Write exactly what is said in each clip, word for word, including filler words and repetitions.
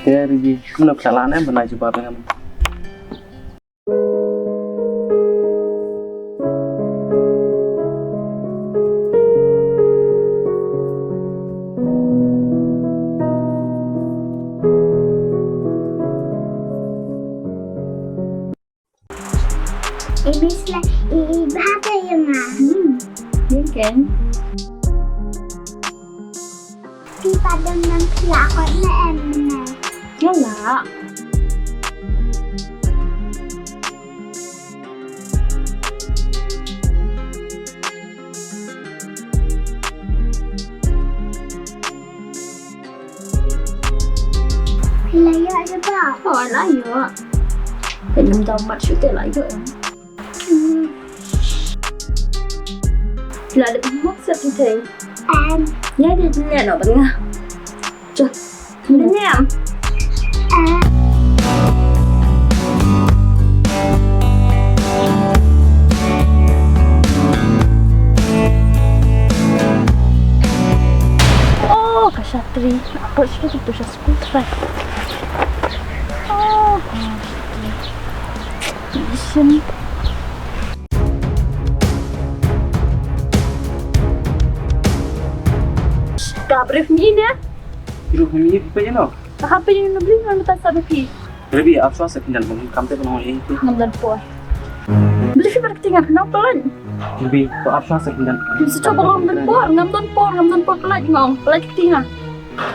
Te Ruby, kumno phi la lah ne ban ai jubab ïa nga? Ibis la i i bha te ïa nga. Hmm. Ïa ken. Phi pat dang nang phi la khot ne em ne. Ïa la. Phi la ïoh ïa ba? Oh, la ïoh. Te ngam jaw mat shuh te la ïoh. Hmm. Phi la dep homework set theng theng? Em. Ïa dei ne no ba nga. Chut. Ïa ne em. Em. Oh, ka shatri. Apa sih tu, tu sha school try. Oh, ka shatri. Listen. Ka brief ni ne? Brief ni, phi peit ïa no? Ka hap peit ïa no, brief ni, mynta sa brief ni. Ruby, ap shwa sa khyndiat, ngam kam te ban ong ïa phi. Ngam don por. Brief ni, bar kti nga, nang pelan. Ruby, to ap shwa sa khyndiat. Ngam sngewthuh ba ngam don por, ngam don por, ngam don por, pelan nga ong, pelan kti nga.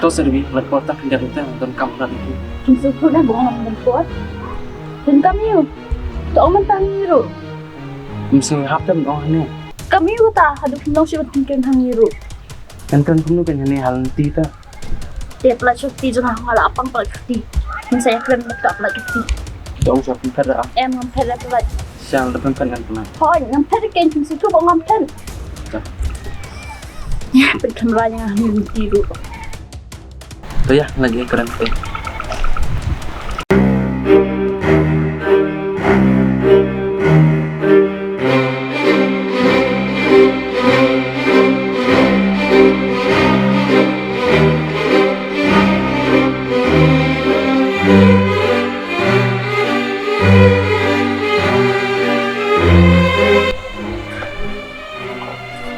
To sa Ruby, lait por ta khyndiat ruh te, ngam don kam pelan ïa phi. Ngam sngewthuh na ba ngam don por. Don kam ïa u. To ong mynta hangne ruh. Ngam sngewhap te ban ong hangne. Kam ïa u ta, haduh kumno shi ban kren hangne ruh. Kan kren kumno kan hangne hal nti ta. Te pynlait sha kti jong nga, nga la pang pynlait sha kti. Ngin sa ïa kren bad ka pynlait sha kti. Dang sha pynphet da. Em, ngam phet da pynlait. Sha da pynphet ngan pynlait. Hooid, ngam phet da kein, pynsi tu ba ngam phet. Da. Ïa, pynkham ra ïa nga hangne nti ruh. To ïa, lagi kren phi.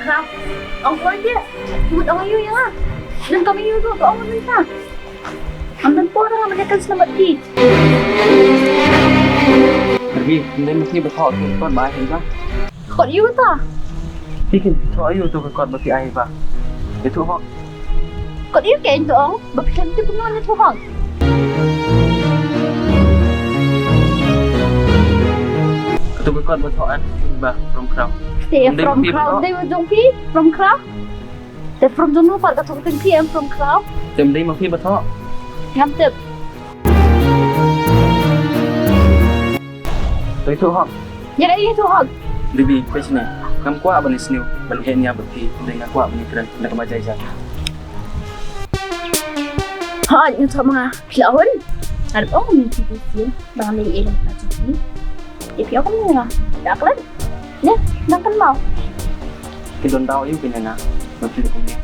Khraw. Ong kloi te. Mut ong aïu ïa nga. Don kam aïu ruh, to ong mynta. Ngam don por nga ban ïakren snem bad phi. Ruby, ym dei ma phi ba thoh ka kot ba ai hi ba. Kot aïu ta? Phi kin thoh aïu tu ka kot ba phi ai hi ba. Ïathuh hok. Kot aïu kein to ong, ba phi khlem tip kumno ïathuh hok. Katu ka kot ba thoh an ba from Khraw. Te from Khraw, dei ba jong phi from Khraw. Te from jong no pat katu ka teng phi em from Khraw. Te ym dei ma phi ba thoh. Ngam tip. To ïathuh hok. Ïa kaei ïathuh hok? Ruby, peit shane. Ngam kwah ban ïasniew ban ïa nia bad phi, hynrei nga kwah ban ïakren da kaba jai jai. Hooid, nga thoh ma nga. Phi la hun. Nga dep ong mynta phi shisien ba ngam leh ei ei lang ka jong phi. Ïa phi ong kumne nga. Da klet. Ne, dang kynmaw. Ki don daw ïa u kane na. Ba phi kumne.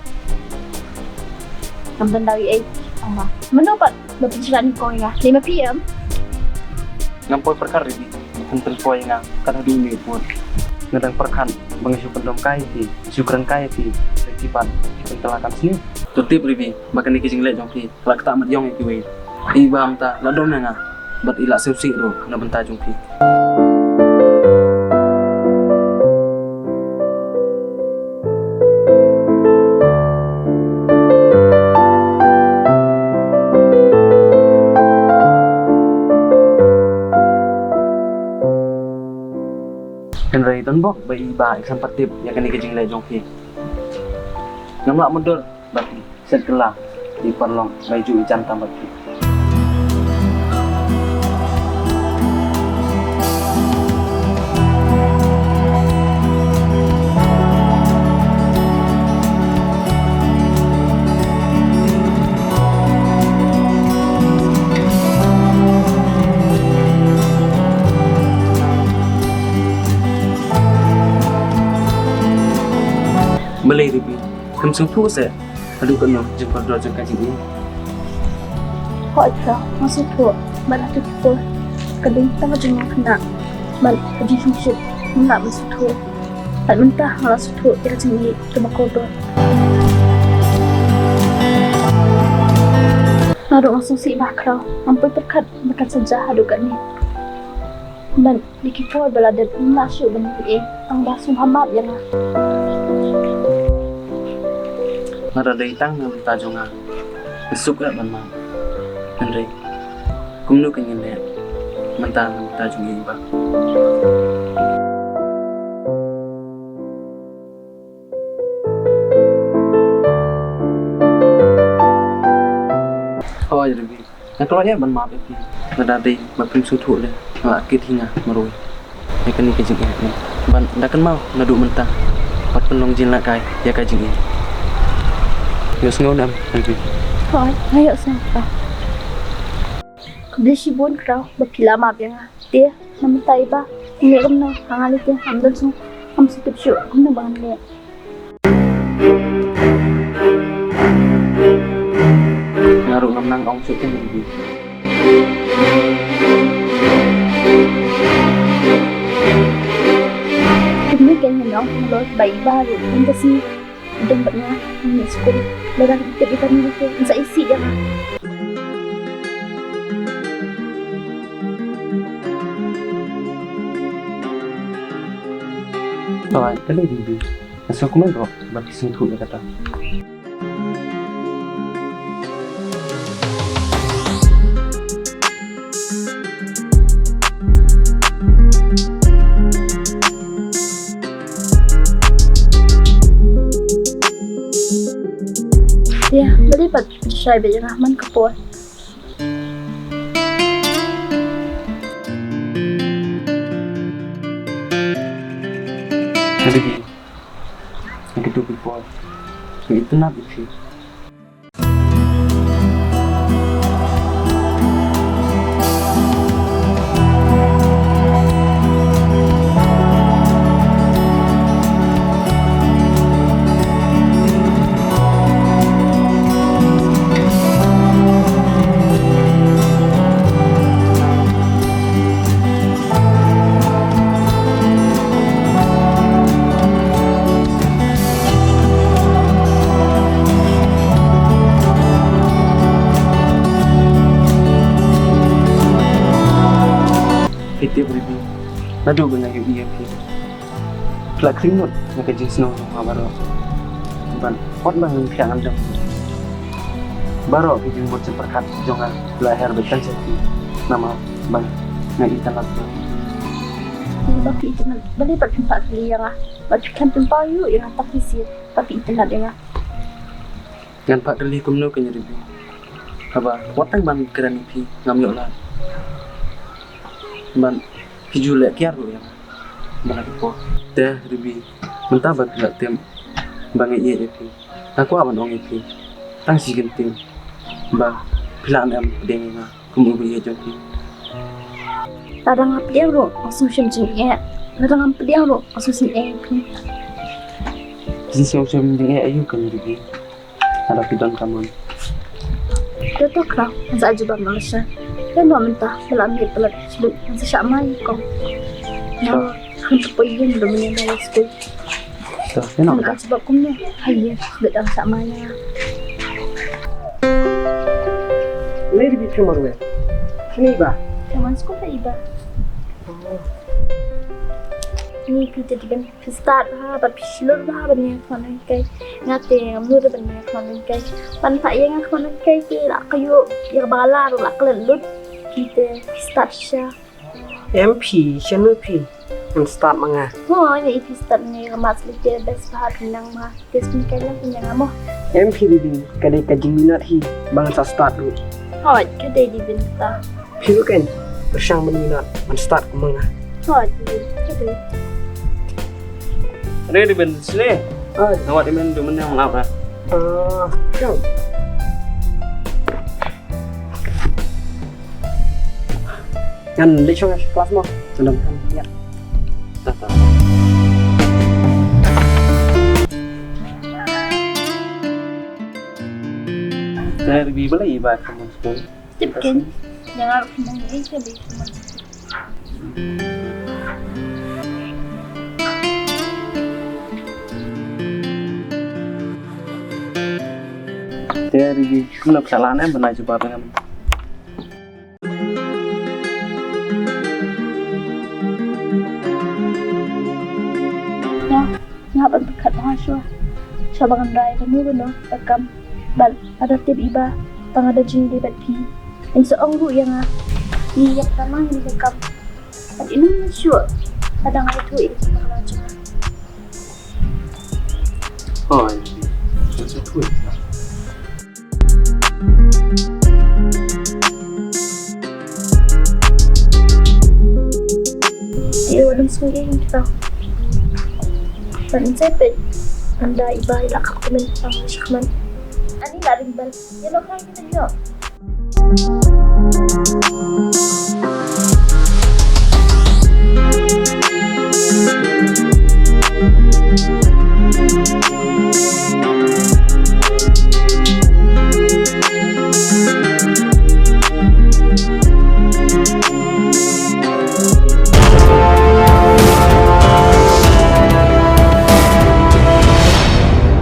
Ngam don daw ïa ei. Ong ma. Mano pat? Ba pynshlan ko ïa nga. Lei ma phi em? Ngam poi pyrkhat Ruby. Ba phin pynpoi ïa nga. Kat haduh une u pud. Nga dang pyrkhat ba nga shu kyndom kai ïa phi. Shu kren kai ïa phi. Lei phi pat. Phi pynkylla kam sniew. To tip Ruby. Ba kane ka jingleh jong phi. Ka la ktah mat ïong ïa kiwei. I ba mynta la dom ïa nga bad i la sngewsih ruh na bynta jong phi. Hynrei don bok ba i ba i khlem pat tip ïa kane ka jingleh jong phi. Ngam lah mutdur bad phi. Shet kylla, i paralok, ba i ju i jan tam bad phi. Balei Ruby, khlem sngewthuh seh. Haduh katno jingkordor jong ka jingim. Hooid, nga sngewthuh, bad ha kito ki por ka dei tang ka jingkynmaw, bad ka jingshongshit, nga la sngewthuh. Bad mynta nga la sngewthuh ïa ka jingïeit kaba kordor. Naduh nga sngewsih ba khraw, ngam poi pyrkhat ba kan sa jia haduh katne. Bad ha ki por ba la dep, ngam lah shuh ban leh ei ei, tang ba sngewbha map ïa nga. Lada dei tang na bynta jong nga, nga suk eh ban map. Hynrei kumno kan ngin leh mynta na bynta jong i Bah? Hooid Ruby, nga kloi eh ban map ïa phi. Lada dei ba phim sngewthuh leh, nga la kit hi nga marwei ïa kane ka jingeh. Bad da kynmaw naduh mynta, wat pynlong jingïalehkai ïa ka jingeh. Ïohsngew ne em Ruby? Hooid, nga ïohsngew. Khublei shibun khraw ba phi la map ïa nga. Te na mynta i Bah, ngin leh kumno? Ha nga lei te ngam don shuh, ngam sngewtip shuh kumno ba ngan leh. Nga ruh ngam nang ong shuh te Ruby. Kumno kein ngan ong halor ba i Bah ruh mynta shi don bad nga, ngi skul. Lada i tip ïa kane ruh te, yn sa isih ïa nga. Alright, balei Ruby? Nga sngewkmen ruh ba phi sngewthuh ïa kata. Ïa, balei pat phi shai beit ïa nga man ka por? Ruby, ha kito ki por nga itynnad ïa phi. Phi tip Ruby, naduh ba nga ïohi ïa phi, phi la khring lut na ka jingsngew jong nga baroh. Bad wat la ngam pdiang ngan dang. Baroh ki jingmut jingpyrkhat jong nga la her beit tang sha phi. Namar ba nga itynnad ïa phi. Ba phi itynnad, balei pat phim pat kylli ïa nga? Ba phi khlem pynpaw ïa nga tang shisien ba phi itynnad ïa nga? Ngan pat kylli kumno kein Ruby, haba wat tang ban kren ïa phi ngam ïoh lad. Bad phi ju leh kiar ruh ïa nga man la ki por. Te Ruby, mynta ba phi la tip ba nga ïeit ïa phi, nga kwah ban ong ïa phi tang shi kyntien ba phi lah ne em pdiang ïa nga kum u ba ïeit jong phi? Lada nga pdiang ruh, nga sngewsih jingeh. Lada ngam pdiang ruh, nga sngewsih ïa phi. Jingsngewsih jingeh aïu kein Ruby? Lada phi don ka mon. Te to khraw, ngan sa ai jubab noh lashai. Te noh mynta, ba la miet palat shlur, ngan sa shah mai ïa kong. Nga khlem poi ïing, da mynne nga leit skul. To, te noh mynta. Ngan ai jubab kumne ha ïing, shlur, ngan shah mai ïa nga. Lei Ruby, phi marwei? Phi ne i Bah? Phi wan skul ha i Bah? Ni phi te dei ban Phi stad bha, bad phi shlur bha ban ïa khmat nonghikai. Nga te ngam nud ban ïa khmat nonghikai. Ban phah ïa nga khmat nonghikai te la ka ïoh ïa ka bala ruh la ka leit lut. Phi te phi stad shisha. Em phi, shano phi? Em stad ma nga. Hooid, ïa phi stad ma nga, ka mat sli te best bha phi nang ma. Te sngewkai lang phi nang mo. Em phi Ruby, ka dei ka jingminot hi ba ngan sa stad ruh. Hooid, ka dei dei Binta. Phi ruh kein, pyrshang mynno ban stad kum ma nga. Hooid, Ruby, ka dei. Re Ruby, sne. Hooid. Nga wad i men, du men yang lap ra. Ah, jom. Ngan leit shong klas mo. Ngan dang kan. Ïa. Ta ta. Te Ruby, balei i Bah kam wan skul? Tip ken, ïa nga ruh phi nang ïa ka dei ka mon. Te ri ri kumno ka la ne bnai jubab ngam. Nga, nga ban pyrkhat bha shuwa. Shuwa ba ngan rai kano kano ka kam. Bad nga da tip i Bah ba nga da jingïadei bad phi. In sa ong ruh ïa nga. Ngi ïa ka nang ïa ka kam. Bad in nang shuwa. Ka dang ai tu i ka la jong nga. Hoi. Sa tu. Ïa wadam sngewthuh ïa kita. Ban sepet anda i Bah i la kap kmen pang shakman. Ani la ring bel. Ïa lo kai kita ïa.